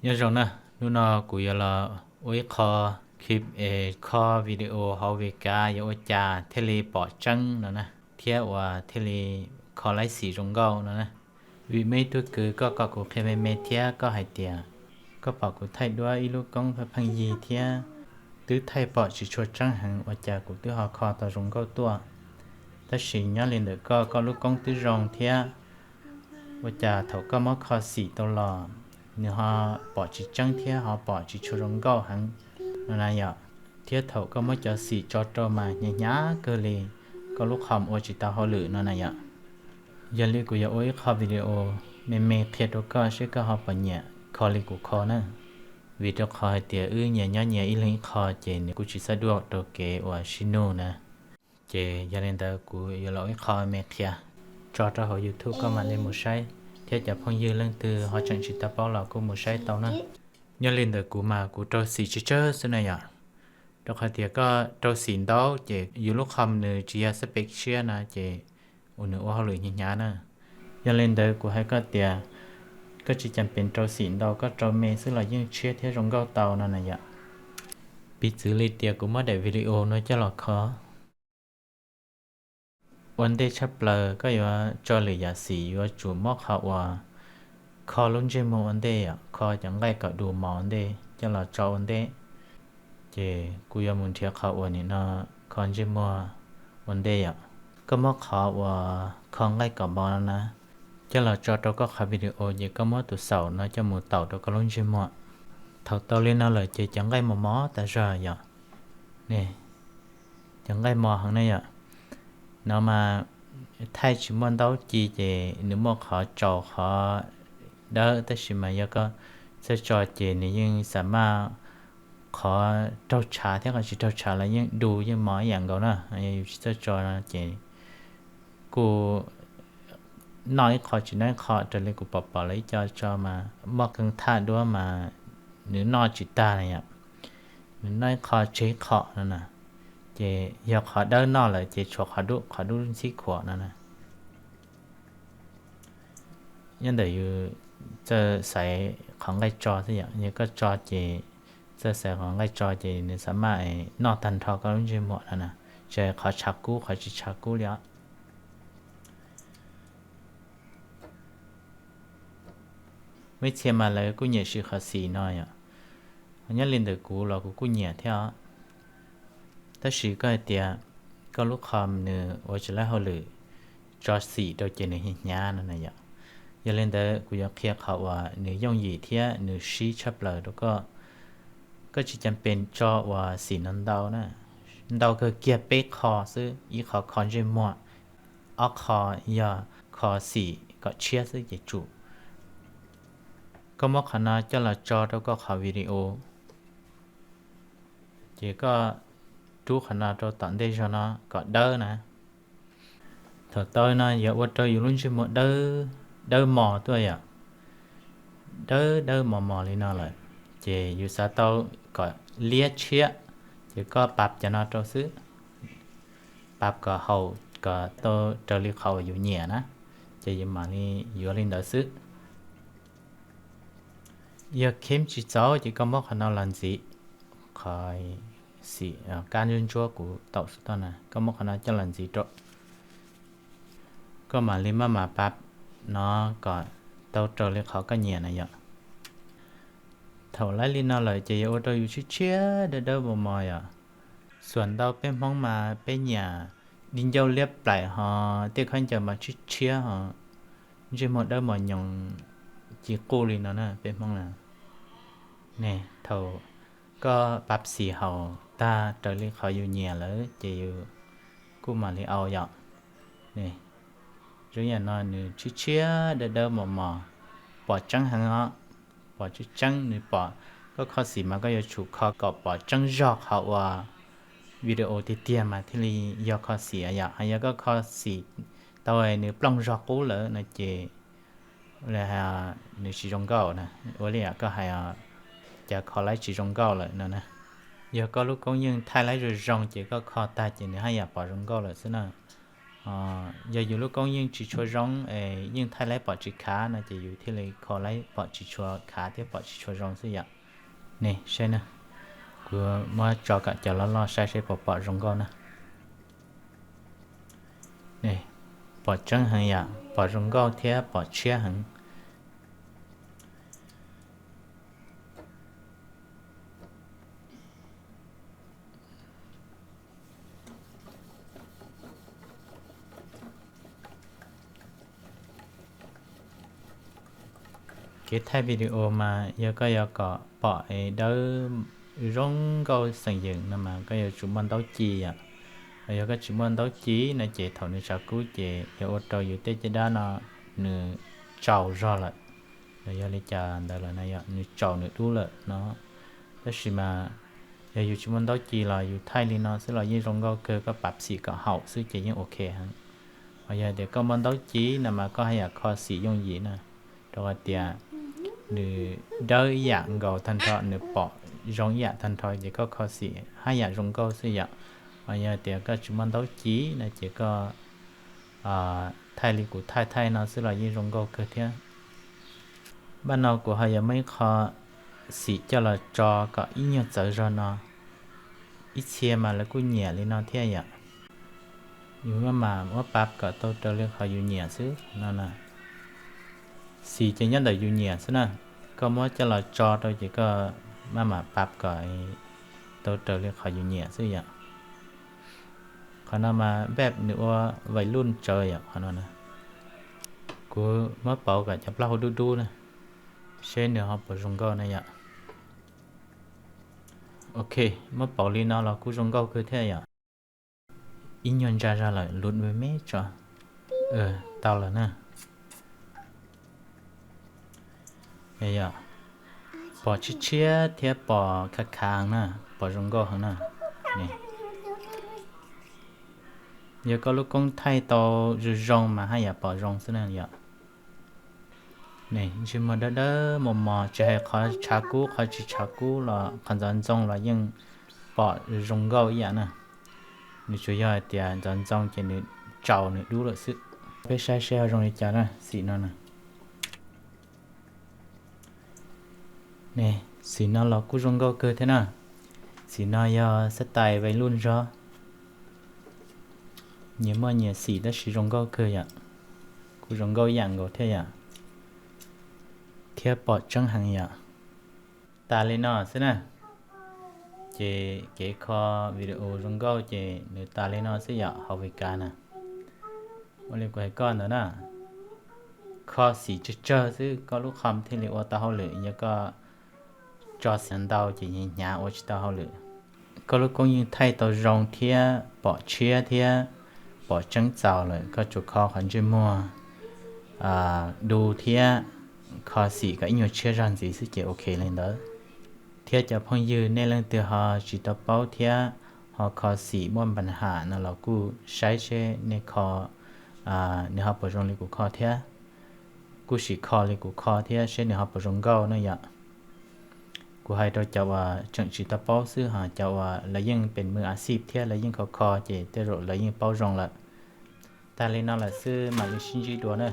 Nyob zoo na, hnub no kuv yuav los ua ib qho clip es kho video hauv Vkav yuav ua cas thiaj li pom tseeb no na, thiab uas thiaj li kho laib xim zoo nkauj no na. Vim muaj ib tug kwv koj kom kuv qhia me me thiab koj hais tias koj pom kuv thaij duab ib lub koob pheej yig thiab twb thaij pom tsis tshua tseeb heev ua cas kuv twb ho kho tau zoo nkauj tuaj. Tab sis nyob li ntawm koj, koj lub koob twb zoo thiab, ua cas thaum koj muab kho xim tau los nws ho pom tsis tseeb thiab ho pom tsis tshua zoo nkauj heev no na yom. Thiab thaum koj muab cov xim tso rau mas hnyav hnyav kawg li, koj lub qhov ua tsis tau hauj lwm no na yom. Yog li kuv yuav ua ib qho video me me qhia rau koj seb koj ho puas nyiam kho li kuv kho na. Vim rau qhov hais tias wb nyias nyob nyias ib leeg ib qho ces nws kuj tsis xav duaj rau kev uas sib nug na. Ces yog li ntawd kuv yuav los ib qho me qhia tso rau hauv YouTube koj mam li mus saib, thiab cov phooj ywg leej twg ho tseem tsis tau paub los kuj mus saib tau na. Nyob li ntawm kuv mas kuv rau xim tsawg tsawg xwb na yom. Rau qhov tias koj rau xim ntau ces yus lub qhov nws tsis yog xab pem tshiab na ces ua nws ua hauj lwm hnyav hnyav na. Yog li ntawd kuv hais koj tias koj tsis cas pes rau xim ntau, koj rau me xwb los yeej tshiab thiab zoo nkauj tau no na yom. Piv txwv li tias kuv muab daim video no coj los kho. Ua ntej tshaj plaws koj yuav tso lwm yam xim yuav tsum muab qhov uas kho lub ntsej muag ua ntej yom, kho cov nqaij kom du mos ua ntej coj los tso ua ntej. Ces kuv yuav mus nrhiav qhov uas nim no kho ntsej muag ua ntej yom. Koj muab qhov uas kho nqaij kom mos no na coj los tso rau koj qhov video ces koj muab tus xaum no coj mus taum rau koj lub ntsej muag. Thaum tau li no lawm ces cov nqaij mos mos tas zog yom. Ne, cov nqaij mos heev na yom. No mas thaij tsis muaj ntaub ci ces nws muaj qhov tsaus qhov dawb, tab sis mas yog koj txawj tso ces nws yeej xa maj qhov raug tshav thiab qhov tsis raug tshav los yeej du yeej mos ib yam nkaus na. Yog yus tsis txawj tso no ces kuj noj ib qho tsis noj ib qho raws li kuv pom pom lawv ib co tso mas muaj qee thaj duab mas nws noj tsis tag na yom. Nws noj ib qho tseg ib qho no na. Ces yog qhov dawb noj lawm ces tshuav qhov dub, qhov dub ntxhib khuam no na. Nyob ntawm yus txawj xaiv qhov nqaij tso xwb yom, yog koj tso ces txawj xaiv qhov nqaij tso ces nws xa maj noj tag nrho koj lub ntsej muag no na, tsis hais qhov tshav kub qhov tsis tshav kub li os. Muaj ib txhia mas lawv kuj nyiam siv qhov xim no yom. Nyob li ntawm kuv los kuv kuj nyiam thiab os. Tab sis koj hais tias koj lub qhov nws ua tsis laib hauj lwm, tso xim rau ces nws hnyav hnyav no na yom. Yog li ntawd kuv yuav qhia qhov uas nws yooj yim thiab nws sib tshaj plaws rau koj. Koj tsis cas pes tso uas xim no ntau na, ntau kawg kiag peb qho xwb, ib qho kho ntsej muag, ob qho yog kho xim kom tshiab xwb ces tsum. Koj muab qhov no coj los tso rau koj qhov video, ces koj rub qhov no rau tom ntej zog no kom dawb na. Thaum tau no yuav ua rau yus lub ntsej muag dawb, dawb mos tuaj yom. Dawb dawb mos mos li no lawm, ces yus xav tau kom liab tshiab, ces koj pab cov no rau xwb. Pab kom haum kom tau raws li qhov uas yus nyiam na, ces yus mam li yuav li ntawd xwb. Yog khem tsis txaus ces koj muab qhov no los ntxiv, qhov xim kab ntsuab ntsuab kuv taum saum toj na, koj muab qhov no coj los ntxiv rau. Koj mam li maj mam pab no kom tau raws li qhov koj nyiam na yom. Thaum laib li no lawm ces yuav ua rau yus tshiab tshiab dawb dawb mos mos yom. Xuam ntau peb Hmoob mas peb nyiam di ncauj liab plaim ho tej khaub ncaws mas tshiab tshiab ho ntsej muag dawb mos nyoos ci quj li no na peb Hmoob na. Ne, thaum koj pab xim haum tag raws li qhov yus nyiam lawm ces yus kuj mam li au yom. Ne, zoo yam no nws tshiab tshiab dawb dawb mos mos, pom tseeb heev os. Pom tseeb tseeb, nws pom, koj kho xim mas koj yuav tsum kho kom pom tseeb zog qhov uas video tiag tiag mas thiaj li yog kho xim yom. Yog koj kho xim tau nws plooj zog qub lawm no ces nws tsis zoo nkauj na. Ua li koj hais, cas kho laib tsis zoo nkauj lawm no na. Yog koj lub koob yeej thaij laib zoo zoo ces koj kho tag ces nws haj yam pom zoo nkauj lawm xwb na. Yog yus lub koob yeej tsis tshua zoo es yeej thaij laib pom tsis khav no ces yus thiaj li kho laib pom tsis tshua khav thiab pom tsis tshua zoo xwb yom. Ne saib na, kuv muab tso kom cov loj loj saib seb puas pom zoo nkauj na. Pom tseeb heev yom, pom zoo nkauj thiab pom tshiab heev. Kev thaij video mas yog koj yuav kom pom es dawb zoo nkauj xeem yeem no mas koj yuav tsum muaj ntaub ci yom. Yog koj tsis muaj ntaub ci no ces thaum nws tshav kub ces yog ua rau yus tej caj dab no nws tsaus zog lawm. Yog li cas ntawd lawm no yog nws tsaus nws dub lawm no. Tab sis mas yog yus tsis muaj ntaub ci los yus thaij li no xwb los yeej zoo nkauj kawg, koj pav xim kom haum xwb ces yeej ok heev. Ho yog tias koj muaj ntaub ci no mas koj haj yam kho xim yooj yim na, rau qhov tias nws dawb ib yam nkaus tag nrho, nws pom zoo ib yam tag nrho ces koj kho xim haj yam zoo nkauj xwb yom. Ho yog tias koj tsis muaj ntaub ci no ces koj thaij li kuv thaij thaij no xwb los yeej zoo nkauj kawg thiab. Npaj no kuv ho yuav muaj ib qho xim coj los tso kom ib nyuag txawv zog no. Ib txhia mas lawv kuj nyiam li no thiab yom. Yus maj mam muab pav kom tau raws li qhov yus nyiam xwb no na. Xim ces nyob ntawm yus nyiam xwb na, koj muab coj los tso rau ces koj maj mam pav kom tau raws li qhov yus nyiam xwb yom. Qhov no mas npaj nws ua vais luj tsawv yom, qhov no na. Kuv muab pauv kom cov plaub hau dub dub na, seb nws ho puas zoo nkauj na yom. Ok, muab pauv li no los kuj zoo nkauj kawg thiab yom. Ib nyuag ntsa zog lawm, lub me me tso. Tau lawm na. Yog pom tshiab tshiab thiab pom khav khav na, pom zoo nkauj heev na. Yog koj lub koob thaij tau zoo zoo mas haj yam pom zoo xwb na yom. Ntsej muag dawb dawb mos mos, tsis hais qhov tshav kub qhov tsis tshav kub los qhov ntxoov ntxoo los yeej pom zoo nkauj ib yam na. Nws tsuas yog hais tias ntxoov ntxoo ces nws tsaus nws dub lawm xwb. Peb saib seb ho zoo li cas na, xim no na. Ne, xim no los kuj zoo nkauj kawg thiab na. Xim no yog xab tais vais luj zog. Nyias muaj nyias xim tab sis zoo nkauj kawg yom. Kuj zoo nkauj ib yam nkaus thiab yom. Thiab pom tseeb heev yom. Tas li no xwb na. Ces kev kho video zoo nkauj ces nws tas li no xwb yom, hauv Vim Kas na. Ua li kuv hais koj ntawd na, kho xim tsawg tsawg xwb koj lub qhov thiaj li ua tau hauj lwm, yog koj tso xim ntau ces hnyav ua tsis tau hauj lwm. Koj lub koob yeej thaij tau zoo thiab pom tshiab thiab pom tseeb txaus lawm, koj tsuas kho qhov ntsej muag du thiab kho xim kom ib nyuag tshiab zog ntxiv xwb ces ok li ntawd. Thiab cov phooj ywg nej leej twg ho tsis tau paub thiab ho kho xim muaj npa ham no los kuj saib seb nej kho nws ho puas zoo li kuv kho thiab. Kuj sim kho li kuv kho thiab seb nws ho puas zoo nkauj na yom. Kuv hais rau cov uas tseem tsis tau paub xwb, ho cov uas lawv yeej pes mws a xij thiab lawv yeej kho kho ces tej zaum lawv yeej paub zoo lawm. Tas li no lawm xwb mam li sib ntsib dua na.